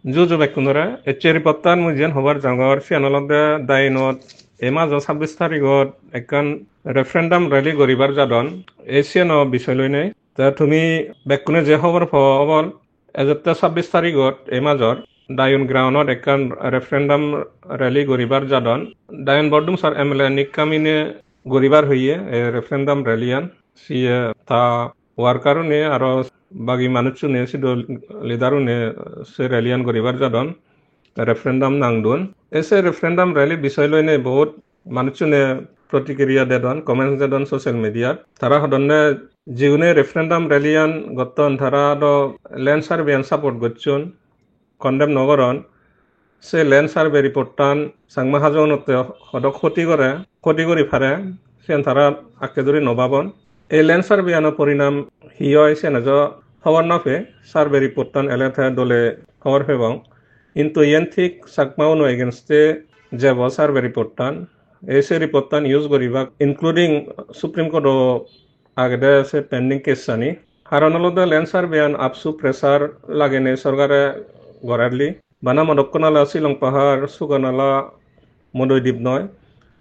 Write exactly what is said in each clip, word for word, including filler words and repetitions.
Ju ju bekkunore, ecche report-tan mui jiyen hobar jangor, siyan olode Diyunot ei majo sabbis tarigot ekkan referendum rally guribar jadon, ei siyeno bisoy loinei. Te tumi bekkune je hobor po obol, ejette sabbis tarigot ei major Diyun ground-ot ekkan referendum rally guribar jadon. Diyun Bordumsar M L A Nick Cumming-e guribar hoye ei referendum rally-an. Siye ta worker-une aro bagi manuchchune, sidu leader-une se rally-an guribar jadon, referendum nang don. E se referendum rally bisoy loinei bahut manuchchune protikriya dedon, comments dedon social media-t. Tara hodonne jiune referendum rally-an gotton, tara do land survey-an support gocchon, condemn no goron. Se land survey report-tan Changma Hajong-unotte hodok hoti gore, hoti guri pare, siyan tara akke duri no babon. Ei land survey-ano porinam hi oi, siyan ejo hobor no pei, survey report-tan ele te dole hobor pebong. Hintu iyen thik Chakma-uno against-e jebo survey report-tan. Ei se report-tan use guribak, including Supreme Court-o agede se pending case-ani. Haron olode land survey-an AAPSU pressure lagenei sorkare gorerli. Bana Modokkonala, Shillong Pahar, Suganala, Modoidip noi.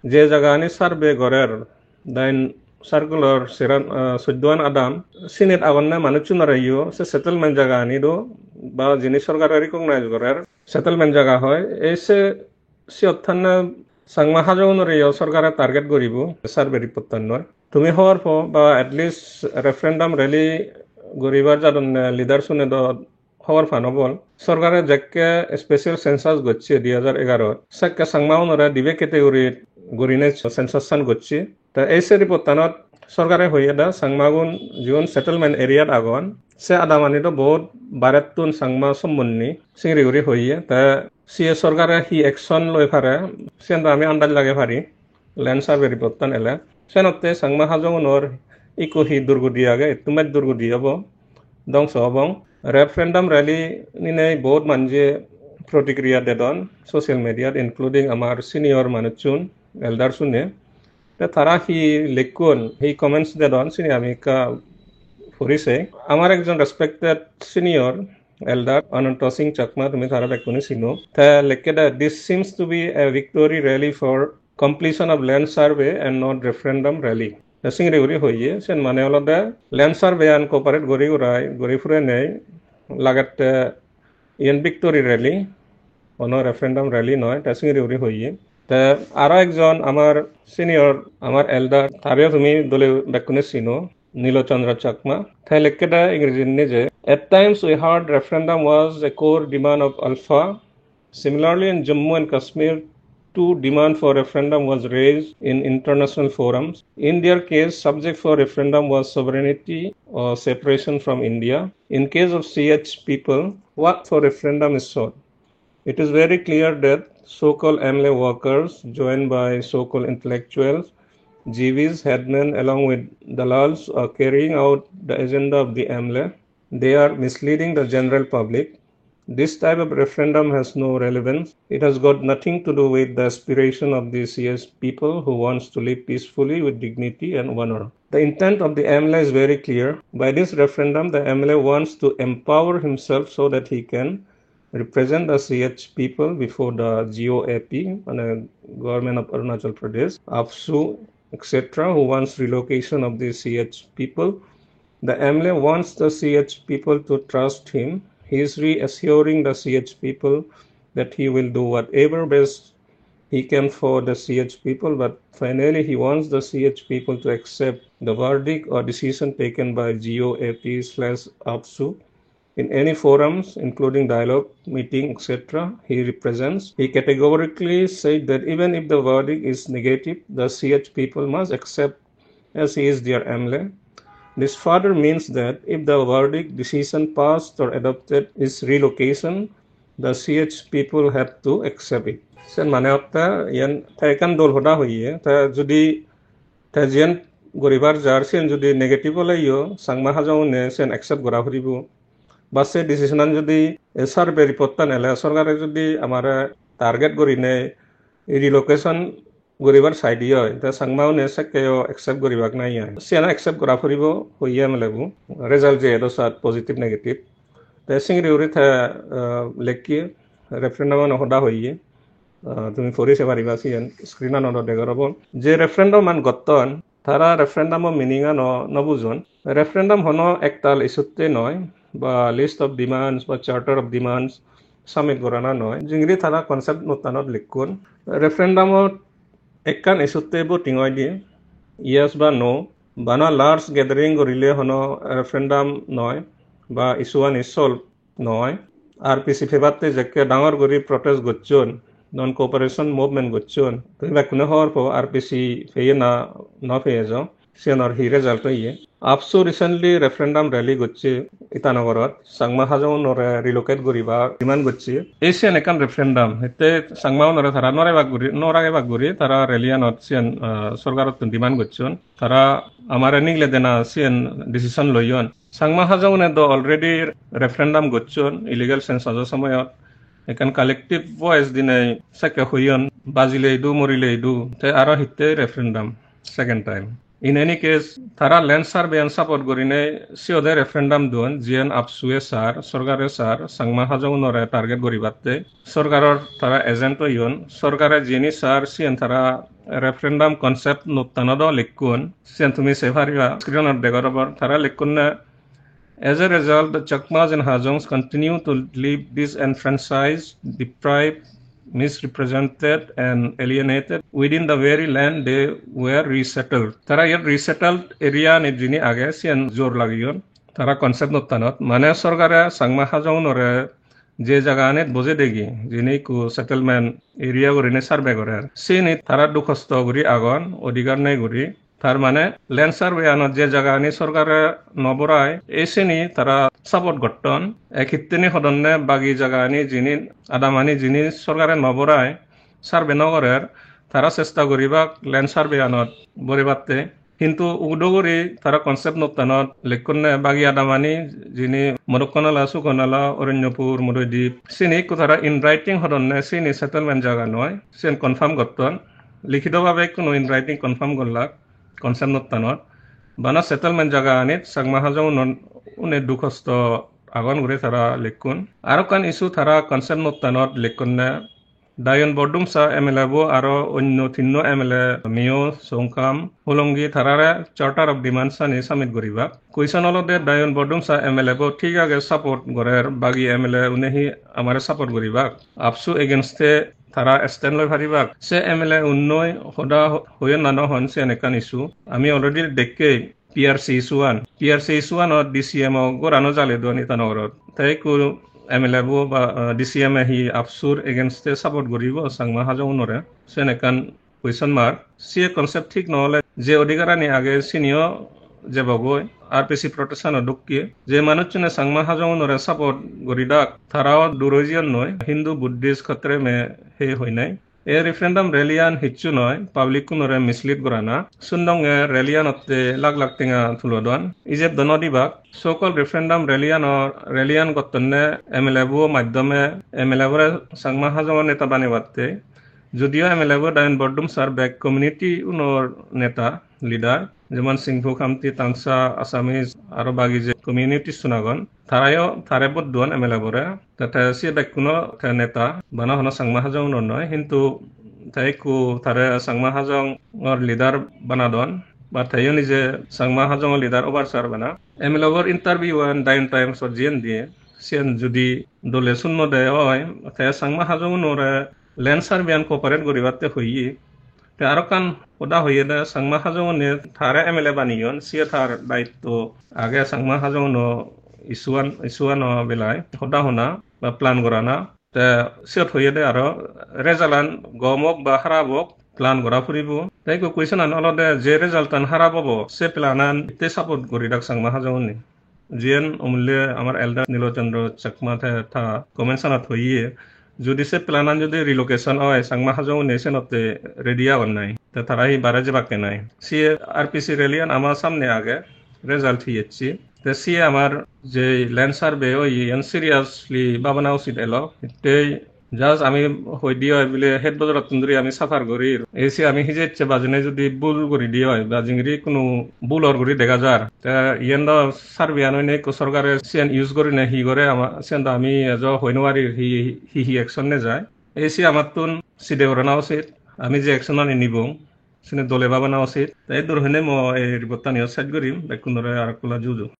Je jagani survey gorer, Diyun circle-or seran, ah, soddoan adam, sinit agonne manuchchunore yo, se settlement jagani do, ba jini sorkare recognize gorer, settlement jaga hoi. Ei se siyot thanne Changma Hajong-unore yo sorkare target guribo, survey report-tan noi. Tumi hobor po, ba at least referendum rally guribar jadonne leader-une do hobor pan obol. Sorkare jekke special census gocche dui hajar egaro, sekke Changma-unore dibe category gurinei census-an gocche. Ta ei se report-tanot sorkare hoye de Changma-gun jigun settlement area-t agon, se adamani do bahut barettun Changma sommonni singiri guri hoye. Ta siye sorkare hi action loi pare, siyen do ami andaj lagei pari, land survey report-tan ele. Senotte Changma Hajong-unor ikko hi durgudi age, etto maj durgudi obo, dongso obong. Referendum rally ninei bahut manje protikriya dedon social media-t, including amar senior manuchchun, elders-une. Te tara hi lekkon, hi comments dedon, sini ami ekka puri sei. Amar ekjon respected senior elder Ananta Singh Chakma, tumi tara bekkune sino. Te lekkede, "This seems to be a victory rally for completion of land survey and not referendum rally." Te singiri guri hoye, sen mane olode land survey-an cooperate guri gurai, guri purenei lagette iyen victory rally, hono referendum rally noi, te singiri guri hoye. Te aro ekjon amar senior, amar elder, tareyo tumi dole bekkune sino, Nilo Chandra Chakma. Te lekkede Ingreji nije, "At times we heard referendum was a core demand of ALFA. Similarly, in Jammu and Kashmir, too, demand for referendum was raised in international forums. In their case, subject for referendum was sovereignty or separation from India. In case of C H people, what for referendum is sought? It is very clear that so-called M L A workers, joined by so-called intellectuals, G Vs, headmen, along with dalals, are carrying out the agenda of the M L A. They are misleading the general public. This type of referendum has no relevance. It has got nothing to do with the aspiration of the C H people who wants to live peacefully with dignity and honor. The intent of the M L A is very clear. By this referendum, the M L A wants to empower himself so that he can represent the C H people before the G O A P, মানে, Government of Arunachal Pradesh, AAPSU, et cetera, who wants relocation of the C H people. The M L A wants the C H people to trust him. He is reassuring the C H people that he will do whatever best he can for the C H people, but finally he wants the C H people to accept the verdict or decision taken by G O A P slash AAPSU in any forums, including dialogue, meeting, et cetera, he represents. He categorically said that even if the verdict is negative, the C H people must accept as he is their M L A. This further means that if the verdict, decision passed or adopted is relocation, the C H people have to accept it. Sen mane hotte iyen te ekkan dol hoda hoye, te judi te jiyen guribar jar, siyen judi negative oleyo, Changma Hajong-une siyen accept gora puribo. Ba se decision-an judi, e survey report-tan ele, sorkare judi amare target gurinei relocation guribar saide oi, te Changma-une sekkeyo accept guribak nahi oi. Siyan accept gora puribo hoye M L A-bu. Result je edo sat positive negative. Te singiri guri te, ah, lekki, referendum ano hoda hoye. Ah, tumi pori se pariba siyen, screen anot degor obo. Je referendum an gotton, tara referendum o meaning ano no bujon. Referendum hono ektal issue te noi, ba list of demands ba charter of demands submit gorana noi. Jingiri tara concept note anot likkon. Referendum ot ekkan issue te voting oide, yes ba no, bana large gathering gorile hono referendum noi, ba issue ani solve noi. R P C pebatte jekke dangor guri protest gocchon, non cooperation movement gocchon, tumi bekkune hobor po R P C peye na no peye jo, siyanor hi result oye. AAPSU recently referendum rally gocche Itanagarot, Changma Hajongunore relocate guriba demand gocche. Ei siyan ekkan referendum, hitte Changmaunore tara no ragebak guri, no ragebak guri tara rally anot siyan, ah, sorkarottun demand gocchon. Tara amare nigle dena siyan decision loyon. Changma Hajongune do already referendum gocchon illegal census o somoyot. Ekkan collective voice dinei sekke hoyon, bajile idu, morile idu, te aro hitte referendum second time. In any case, tara land survey an support gurinei siyot referendum don, jiyen AAPSU e sar, sorkare sar, Changma Hajongunore target guribatte. Sorkaror tara agent oyon, sorkare jiyeni sar, siyen tara referendum concept note anot do likkon, siyen tumi se pariba, screen ot degor obo, tara likkonne, "As a result, the Chakmas and Hajongs continue to live disenfranchised, deprived, misrepresented and alienated within the very land they were resettled." Tara iyot resettled area ni jini age siyen jor lagiyon. Tara concept note anot, mane sorkare Changma Hajongunore je jaganit boje degi, jini ikko settlement area gurinei survey gorer, sini tara duk hosto guri agon, odhikar nei guri. Tar mane land survey anot je jagani sorkare no borai, ei sini tara support gotton. Ek hitteni hodonne bagi jagani jini, adamani jini sorkare no borai, survey no gorer, tara chesta guribak land survey anot boribatte. Hintu udo guri tara concept note anot likkonne bagi adamani jini Modokkonala, Sukonala, Oronyopur, Modoidip, sini ikko tara in writing hodonne sini settlement jaga noi, siyen confirm gotton. Likhito bhabe ikkuno in writing confirm gollak concept note anot. Bana settlement jaga anit Changma Hajong unor une duk hosto agon guri tara likkon. Arokkan issue tara concept note anot likkonne, Dayon Bordumsa M L A bo aro onno tinno M L A Mio, Songkham, Hollongi tarare Charter of Demands ani submit guribak. Question olode Dayon Bordumsa M L A bo thik age support gorer, bagi M L A une hi amare support guribak? AAPSU against e tara stand loi paribak? Se M L A unnoi hoda ho-, hoyon na no hon siyan ekkan issue. Ami already dekkei P R C issue an. P R C issue anot D C M o gorano jale don Itanagarot. Te ikko M L A bo ba, ah, D C M e hi AAPSU-r against e support guribo Changma Hajong unore? Sen ekkan question mark. Siye concept thik no ole je odhikar ani age siniyo jebogoi R P C protest ano dokke. Je manuchchune Changma Hajong unore support guridak, tarao dur oi jiyon noi. Hindu, Buddhist, Khatri me he hoi nai. Ei referendum rally an hissu noi, public unore mislead gorana. Sundonge rally anotte lakh lakh tenga tulodon. Ijeb do no dibak. So-called referendum rally ano, rally an gottonne M L A bo maddome, M L A bore Changma Hajong neta banebatte. Judiyo M L A bo Dayon Bordumsar bek community unor neta, leader, jemon Singpho, Khamti, Tangsa, Assamese, aro bagi je community sun agon, tarayo tare vote duon M L A bore. Te, te se bekkuno te neta, bana hono Changma Hajong unor noi, hintu te ikku tare Changma Hajong or leader banadon, ba teyo nije Changma Hajong or leader obar sar bana. M L A bor interview an Dayon Times ot jiyen diye, siyen judi dole sunno de oi, te Changma Hajong unore land survey an cooperate guribatte hoye. Te arokkan hoda hoyede, Changma Hajong une tare M L A baneyon, siye tar daitto age Changma Hajong uno issue an, issue ano belai hoda hona ba plan gorana. Te siyot hoyede aro result an gom ok ba harap ok, plan gora puribo. Te ekko question an olode je result an harap obo, se plan an hitte support guridak Changma Hajong une? Jiyen omulye amar elder Nilo Chandra Chakma te ta comments anot hoye, judi se plan an judi relocation oi, Changma Hajong une senotte ready agon nai? Te tara hi bare jebakke nai? Siye R P C rally an ama samne age, result hi ecche? Te siye amar je land survey oye, iyan seriously babana usit elo. Hittei Just ami hoi di oi bile het bojorottun dhuri ami suffer gorir. Ei se ami hijecche bajine judi bul guri di oi, ba jingiri hono bulor guri dega jar, te iyen do survey an oine ekko sorkare siyen use gorine hi gore ama, siyen do ami ejo hoi no parir hi, hi, hi action nejai. Ei se amattun side gorana usit, ami je action ani nibong, sini dole babana usit. Te ei dur hoine mo ei report tani o sej gorim, bekkunore arekkola juju.